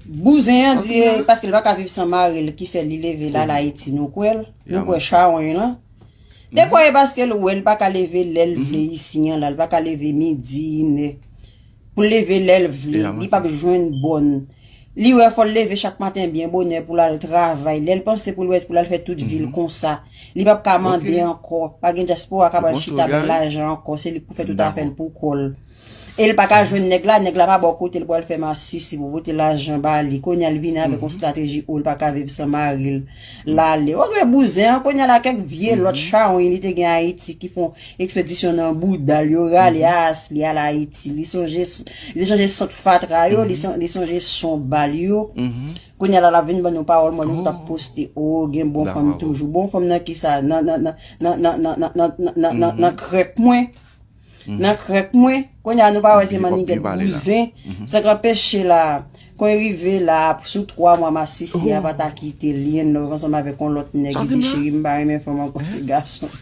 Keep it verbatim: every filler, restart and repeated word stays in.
Bouzen an di paske l pa ka viv san mari l ki fè li leve l al Ayiti, nou kwè l? Nou kwè chawony lan? Te kwè e paske l wè l pa ka leve lè l vle isi an la, l pa ka leve midi, inè. Pou l leve lè l vle, li p ap jwenn bòn. Li wè fò l leve chak maten byen bonè pou l al travay. Lè l panse pou l wè pou l al fè tout vi l konsa, li p ap ka mande ankò. Pa gen dyaspora k ap al chita bay lajan ankò, se li k pou fè tout afè l pou kò l. E l pa ka jwenn nèg la, nèg la pa bò kote l pou al fè masisi pou pote lajan ba li. Kounye a l vini avèk yon strateji o l pa ka viv san mari l. L ale. Ou wè bouzen an, kounye a la kèk vye lòt chawony li te gen Ayiti ki fè yon ekspedisyon nan bouda l, yo rale as li al Ayiti. Li sonje, li sonje sant fatra yo, li son- li sonje son bal yo. Kounye a la l ap vin ban nou pawòl mwen nou t ap poste. O, gen bon fanm toujou. Bon fanm nan kisa? Nan, nan, nan, nan, nan, nan, nan, nan, nan, nan, nan krèk mwen. Nan krèk mwen. Kounye a nou pa wè se mannigèt bouzen. Sa k anpeche la. Kon rive la, sou twa mwa masisi a pa ta kite l, li in love ansanm avèk yon lòt nèg. Li di, cheri, m pa renmen fanm ankò, se gason.